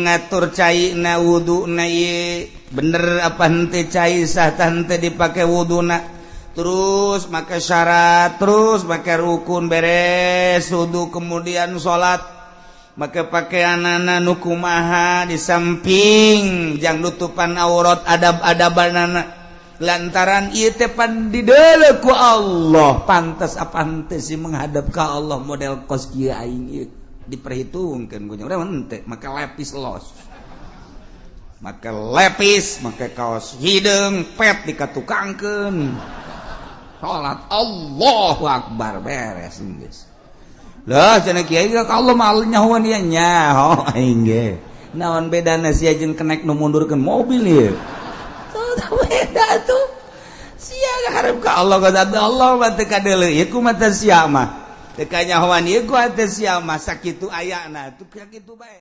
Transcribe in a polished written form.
Ngatur cai na wudhu na ieu bener apa henteu, cai sah tah henteu dipake wudhu na, terus make syarat, terus make rukun, beres wudhu kemudian salat, make pakaianana nu kumaha, di samping jang nutupan aurat, adab-adabanana, lantaran ieu teh pan dideuleu ku Allah. Pantas apa henteu sih menghadap ka Allah model kos kieu aing ieu, diperhitungkeun ku urang henteu. Make lepis los, make lepis, make kaos hideung pet dikatukangkeun, salat Allahu Akbar, beres geus lah. Cenah kiai ka Allah mah nyahoan ieu, nyaho aing ge. Naon bedana sia jeung kenek nu mundurkeun mobil ieu? Tuh beda tuh. Sia harap ka Allah, ka Allah mah teu kadeuleu ieu ku mata sia mah, teu kanyahoan ieu ku hate sia mah. Sakitu ayana tuh, kitu bae.